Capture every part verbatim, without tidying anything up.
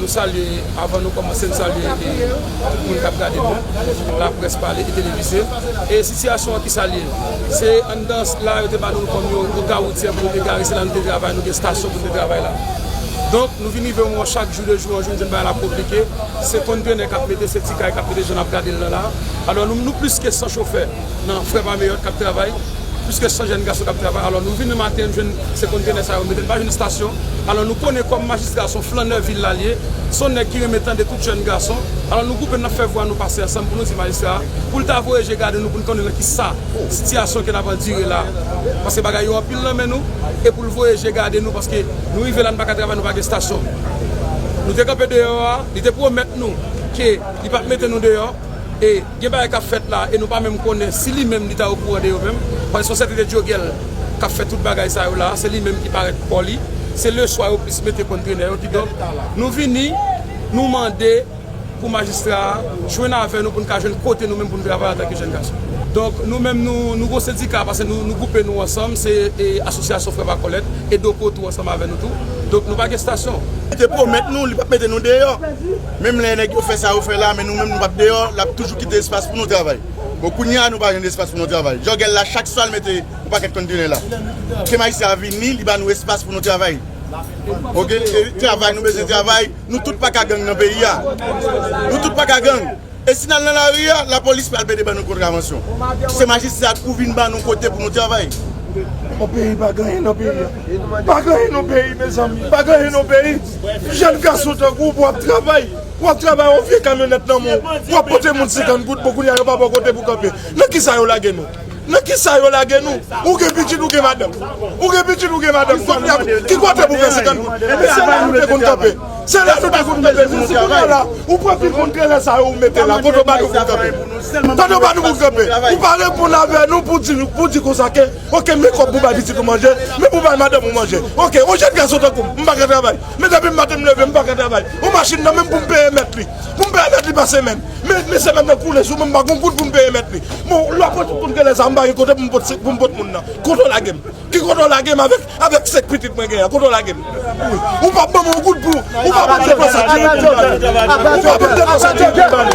Salye, avan nou kòmanse, n salye, e, tout moun k ap gade nou, laprès pale e televize. E sitiyasyon an ki salye, se anndan la yo te ba nou kòm yon yon gari woutye pou nou te gare, se la nou te travay, nou gen estasyon pou nou te travay la. Donk, nou vin rive yon chak jou de jou an jou, nou jwenn bagay la konplike. Se kontenè k ap mete, se ti kay k ap mete, jan n ap gade l lan la. Alò, nou, nou plis ke san chofè nan Frè Pameyòt k ap travay. Plis ke san jèn gason k ap travay. Alò, nou vini maten, n jwenn se kontenè sa yo mete, n pa jwenn estasyon. Alò, nou konnen kòm majistra, se yon flannè vil la l ye, se yon nèg ki renmen tande tout jèn gason. Alò, nou gwoupe, n ap fè vwa nou pase ansanm pou nou di majistra a, pou l ta voye je gade nou, pou n konnen nan ki sa sitiyasyon ke n ap andire la. Paske bagay yo anpil nan men nou, e pou l voye je gade nou, paske nou rive la, n pa ka travay, nou pa gen estasyon. Nou te kanpe deyò a, li te pwomèt nou ke li p ap mete nou deyò. E gen bagay k ap fèt la, e nou pa menm konnen si li menm li ta okouran de yo menm. Paske se yon sèten Djogèl k ap fè tout bagay sa yo la, se li menm ki parèt bò li. Se leswa yo plis mete kontenè yo, kidonk nou vini, nou mande pou majistra a jwenn avè nou pou n ka jwenn kote nou menm pou n travay antanke jèn gason. Donk, nou menm nou, nou gon sendika, paske nou, nou gwoupe nou ansanm, se, e, asosyasyon Frè Pakòlèt, e Doko tou ansanm avè nou tou. Donk, nou pa gen estasyon. Li te pwomèt nou, li p ap mete nou deyò. Menm lè nèg yo fè sa yo fè la, men nou menm nou p ap deyò, l ap toujou kite espas pou nou travay. Bon, kounye a, nou pa jwenn espas pou nou travay. Djogèl la, chak swa l mete yon pakèt kontenè la. Ke majistra a vini, li ba nou espas pou nou travay. Oke, e travay, nou bezwen travay, nou tout pa ka gang nan peyi a. Nou tout pa ka gang. E si n al nan lari a, lapolis pral pede ban nou kontravansyon. Se majistra pou vin ban nou kote pou nou travay. Yon peyi pa gen anyen nan peyi a. Pa gen anyen nan peyi, mezanmi. Pa gen anyen nan peyi. Jèn gason tankou w pou w ap travay. W ap travay, yon vye kamyonèt nan men w. W ap pote moun senkant goud, bon, kounye a yo pa ba w kote pou kanpe. Nan kisa yo lage nou? Nan kisa yo lage nou? Ou gen pitit, ou gen madanm. Ou gen pitit, ou gen madanm. Kote, ki kote pou fè senkant goud? Men se la nou te konn kanpe. Se la nou te konn kanpe. Se si kounye a la, ou pran pil konn trelè sa yo, ou mete la. Kote w ba nou pou kanpe? Kote w ba nou pou kanpe? Ou pa reponn avè nou pou di, pou di konsa ke, oke, men kòb pou bay pitit ou manje, men pou bay madanm ou manje. Oke, yon jèn gason tankou m, m pa ka travay. Men depi maten m leve, m pa ka travay. Yon machin nan menm pou m peye mèt li. Pou m peye mèt li pa semèn. Men, men semèn nan koule sou mwen, m pa gon goud pou m peye mèt li. Bon, lè w ap pran tout moun ki lè sa, m pa gen kote pou m pot, pou m pot moun nan. Kote w lage m? Ki kote w lage m avèk, avèk senk pitit mwen gen an? Kote w lage m? Ou p ap ban mwen yon goud pou, ou p ap ban m depanse ak Djogèl pou m ba li. Ou p ap ban m depanse ak Djogèl pou m ba li.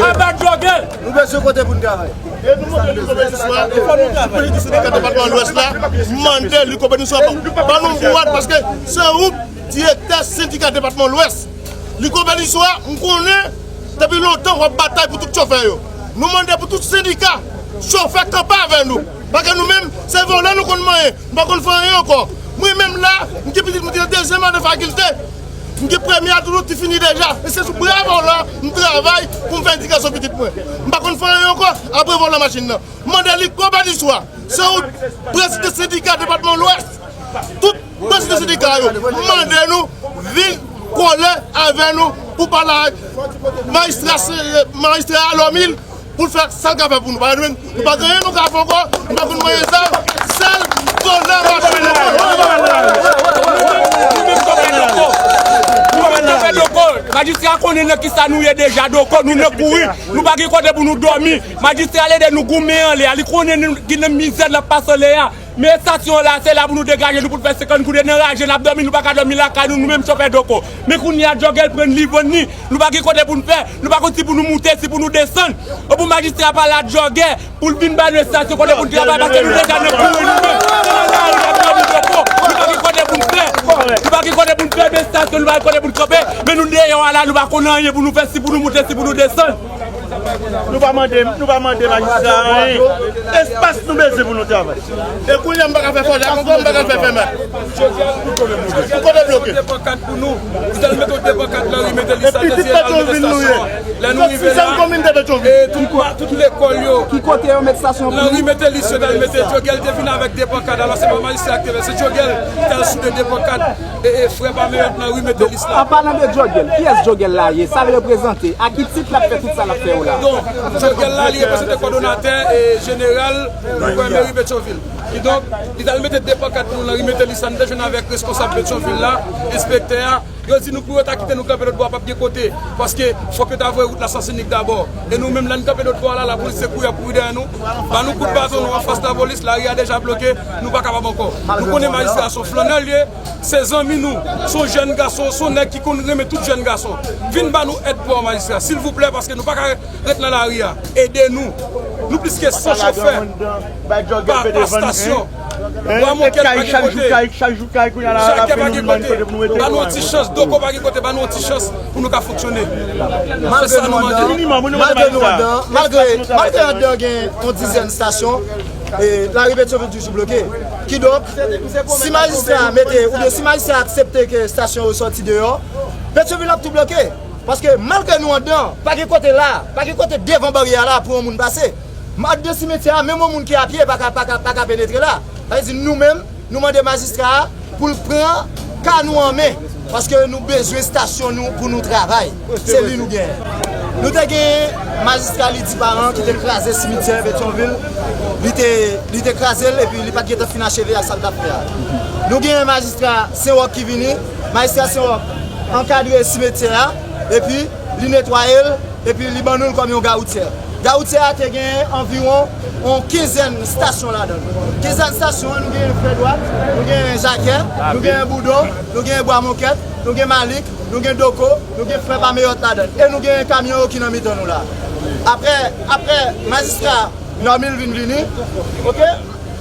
Aba Djogèl! Nou bezwen kote pou n travay. E nou mande Liko Beniswa, sou prezidan sendika depatman Lwès la, mande Liko Beniswa, ban nou vwad, paske se ou direktè sendika depatman Lwès. Liko Beniswa, m konnen depi lontan w ap batay pou tout chofè yo. Nou mande pou tout sendika chofè kanpe avè nou. Paske nou menm, se vòlè nou konn manyen. M pa konn fè anyen ankò. Mwen menm la, m gen pitit mwen ki nan dezyèm ane fakilte. M gen premye a tou ki fini deja. E se sou bra vòlè m travay pou m fè edikasyon pitit mwen. M pa konn fè anyen ankò apre vòlè machin nan. M mande Liko Beniswa, se ou prezidan sendika depatman Lwès. Tout prezidan sendika yo, m mande nou vin kole avè nou pou pale ak majistra, majistra Lòmil. Pou l fè sa l ka fè pou nou. Paske nou menm, nou pa gen anyen nou ka fè ankò, nou pa konn manyen sa, sèl vòlè machin nou. Nou menm chofè Doko, nou menm chofè Doko, majistra konnen nan kisa nou ye deja, Doko, nou nan kouri, nou pa gen kote pou nou dòmi. Majistra al ede nou goumen anlè a, li konnen nou ki nan mizè n ap pase anlè a. Men estasyon an la, se la pou nou degaje nou, pou n fè senkant goud, e nan raje n ap dòmi, nou pa ka dòmi lakay nou, nou menm chofè Doko. Men kounye a, Djogèl pran n, li vann ni, nou pa gen kote pou n fè, nou pa konn si pou nou moute, si pou nou desann. Ou pou majistra pale a Djogèl, pou l vin ba nou estasyon kote pou n travay, paske nou deja nan kouri nou menm. Nan lari n ap dòmi Doko, nou pa gen kote pou n fè, nou pa gen kote pou n fè, men estasyon, nou pa gen kote pou n kanpe, men nou deyò a la, nou pa konn anyen pou nou fè, si pou nou moute, si pou nou desann. Nou pa mande, nou pa mande majistra anyen. Espas nou bezwen pou nou travay. E kounye a m pa ka fè fòjak ankò, m pa ka fè fèmèt. Kote bloke? Depankat pou nou. Li t al mete yon depankat nan ri Metelis la, te di l al mete estasyon an. Lè nou rive la, e tout, tout lekòl yo. Ki kote yo met estasyon pou nou? Nan ri Metelis, yo t al mete, Djogèl te vin avèk depankat. Alò, se pa majistra ki te fè, se Djogèl ki t al soude depankat. E, e, frè Pameyòt nan ri Metelis la. An palan de Djogèl, kiyès Djogèl la ye? Sa l reprezante? A ki tit l ap fè tout sa l ap fè yo la? Donk, Djogèl la, li reprezante kòdonatè, e, jeneral gouvènman meri Petyonvil. Kidonk, li t al mete de pankat pou nou nan ri Metelis la. Nou te jwenn avèk responsab Petyonvil la, enspektè a, Yo di nou pou yo ta kite nou kanpe lòt bò a, p ap gen kote. Paske fòk yo ta voye wout la Sans Unique dabò. E nou menm, lè n kanpe lòt bò a la, lapolis se kouri ap kouri dèyè nou. Ba nou kout baton, nou anfas lapolis, lari a deja bloke, nou pa kapab ankò. Nou konnen majistra se yon flannè l ye, se zanmi nou, se yon jèn gason, se yon nèg ki konn renmen tout jèn gason. Vin ba nou èd pou majistra, silvouplè, paske nou pa ka ret nan lari a. Ede nou. Nou plis ke san chofè pa, pa estasyon. Bwa Mokèt pa gen kote. Jakè pa gen kote. Ba nou yon ti chans. Doko pa gen kote. Ba nou yon ti chans pou nou ka fonksyone. Se sa nou mande. Malgre nou anndan, malgre, malgre anndan gen yon dizèn estasyon, e, lari Petyonvil toujou bloke. Kidonk, si majistra mete, oubyen si majistra aksepte ke estasyon yo sòti deyò, Petyonvil ap tou bloke. Paske malgre nou anndan, pa gen kote la, pa gen kote devan baryè a la pou yon moun pase. Anndan simetyè a, menm yon moun ki apye pa ka, pa ka, pa ka penetre la. Sa vle di nou menm, nou mande majistra a pou l pran ka nou an men. Paske nou bezwen estasyon nou pou nou travay. Se li nou genyen. Nou te gen majistra Lidi Paran ki te kraze simityè Petyonvil. Li te, li te kraze l epi li pa t gentan fin acheve ak sa l t ap fè a. Nou gen majistra Sewòk ki vini. Majistra Sewòk ankadre simetyè a, epi li netwaye l, epi li ban nou l kòm yon gawoutye. Gawoutye a te gen anviwon yon kenzèn estasyon ladan l. Kenzèn estasyon an, nou gen Frè Dwat, nou gen Jakè, nou gen Boudon, nou gen Bwa Mokèt, nou gen Malik, nou gen Doko, nou gen Frè Pameyòt ladan l. E nou gen kamyon yo ki nan mitan nou la. Apre, apre majistra Normil vin vini, oke?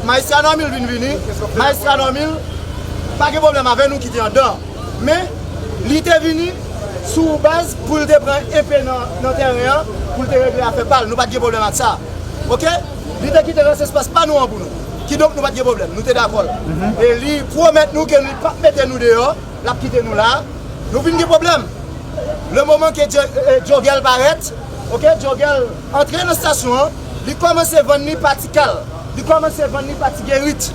Majistra Normil vin vini. Majistra Normil pa gen pwoblèm avè nou ki te anndan. Men, li te vini sou baz pou l te pran enpe nan, nan tèren an, pou l te regle afè pa l. Nou pa t gen pwoblèm ak sa. Oke? Li te kite rès espas pa nou an pou nou. Kidonk, nou pa t gen pwoblèm. Nou te dakò. E li pwomèt nou ke li p ap mete nou deyò. L ap kite nou la. Nou vin gen pwoblèm. Le moman ke Djo-, eh, Djogèl parèt, oke, Djogèl antre nan estasyon an, li kòmanse vann li pa ti kal, li kòmanse vann li pa ti gerit,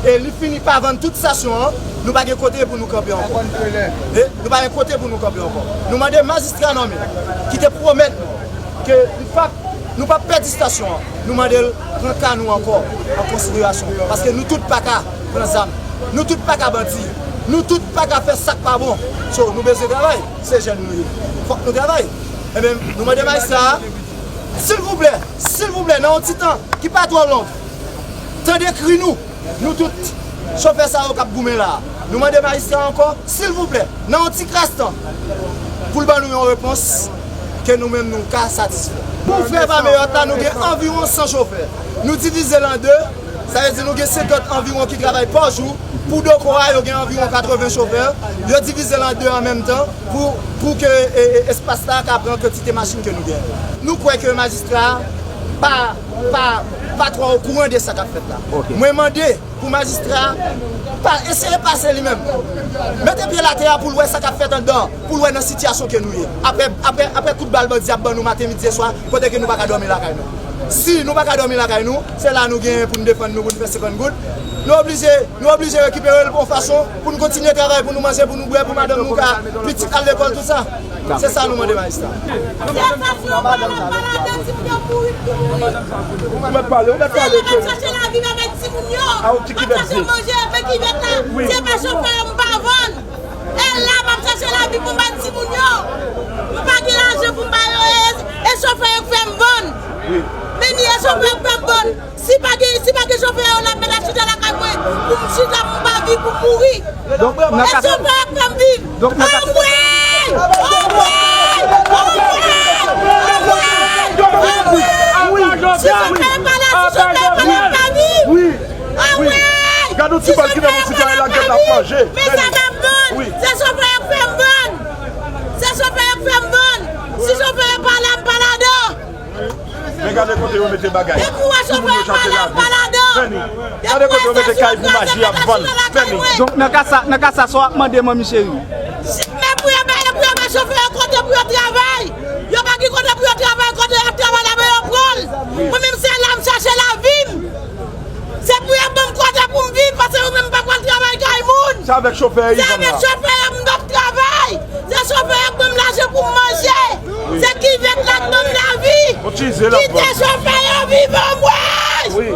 e li fini pa vann tout estasyon an, nou pa gen kote pou nou kanpe ankò. E nou pa gen kote pou nou kanpe ankò. Nou mande majistra Normil, ki te pwomèt nou ke li p ap, nou p ap pèdi estasyon an, nou mande l pran ka nou ankò an konsiderasyon. Paske nou tout pa ka pran zam. Nou tout pa ka bandi. Nou tout pa ka fè sa k pa bon. So, nou bezwen travay. Se jèn nou ye. Fòk nou travay. Ebyen, nou mande majistra a, silvouplè, silvouplè, nan yon ti tan ki pa twò long, tande kri nou, nou tout chofè sa yo k ap goumen la a. Nou mande majistra a ankò, silvouplè, nan yon ti kras tan, pou l ban nou yon repons ke nou menm nou ka satisfè. Pou Frè Pameyòt la, nou gen anviwon san chofè. Nou divize l an de, sa vle di nou gen senkant anviwon ki travay pa jou. Pou Doko a, yo gen anviwon katreven chofè. Yo divize l an de an menm tan pou, pou ke, e, e, espas la ka pran kantite machin ke nou gen. Nou kwè ke majistra a pa, pa, pa twò okouran de sa k ap fèt la. Mwen mande pou majistra a pa eseye pase li menm. Mete pye l atè a pou l wè sa k ap fèt anndan, pou l wè nan sitiyasyon ke nou ye. Apre, apre, apre kout bal bandi ap ban nou maten, midi e swa, kote ke nou pa ka dòmi lakay nou. Si nou pa ka dòmi lakay nou, se la nou genyen pou n defann nou, pou n fè senkant goud. Nou oblije, nou oblije rekipere l yon fason pou n kontinye travay, pou nou manje, pou nou bwè, pou madanm nou ka, pitit al lekòl, tout sa. Se sa nou mande majistra. Se fason yo pale, pale de timoun yo mouri, tou mouri. Ou mèt pale, ou mèt pale, cheri. Se yo k ap chache lavi avèk timoun yo. A, ou ti kivèt di. M ap chache manje, men kivèt la, se pa chofè yo m pa vann. E la, m ap chache lavi pou m ba timoun yo. M pa gen lajan pou m ba yo, e, e chofè yo k fè m vann. Wi. Men ni e chofè yo k fè m vann. Si pa gen, si pa gen chofè yo, n ap mèt ap chita lakay mwen. Pou m chita, pou m pa viv, pou m mouri. Donk, nan ka sa, e chofè yo k fè m viv. Donk, nan ka sa, anmwey! Anmwey! Anmwey! Anmwey! Anmwey! Si chofè yo pa la, si chofè yo pa la, m pa viv. Wi. Anmwey! Gade yon ti bal ki nan yon ti kay la, gad l ap manje. Men sa m ap vann. Wi. Se chofè yo k fè m vann. Se chofè yo k fè m vann. Si chofè yo pa la, m pa ladan. Men gade kote yo mete bagay. Depi w wè chofè yo pa la, m pa ladan. Gade kote yo mete kay pou maji ap vann. Fè ni. Donk, nan ka sa, nan ka sa, sa w ap mande, manmi cheri? Men pou yo bay, pou yo bay chofè yo kote pou yo travay. Yo pa gen kote pou yo travay, kote y ap travay la, men yo pran l. Mwen menm, se la m chache lavi m. Se pou yo ban m kote pou m viv, paske mwen menm m pa pral travay kay moun. Se avèk chofè yo, Ivan, la. Se avèk chofè yo m ap travay. Se chofè yo k ban m lajan pou m manje. Se kivèt la k ban m lavi. Kite chofè yo viv, anmwey! Wi.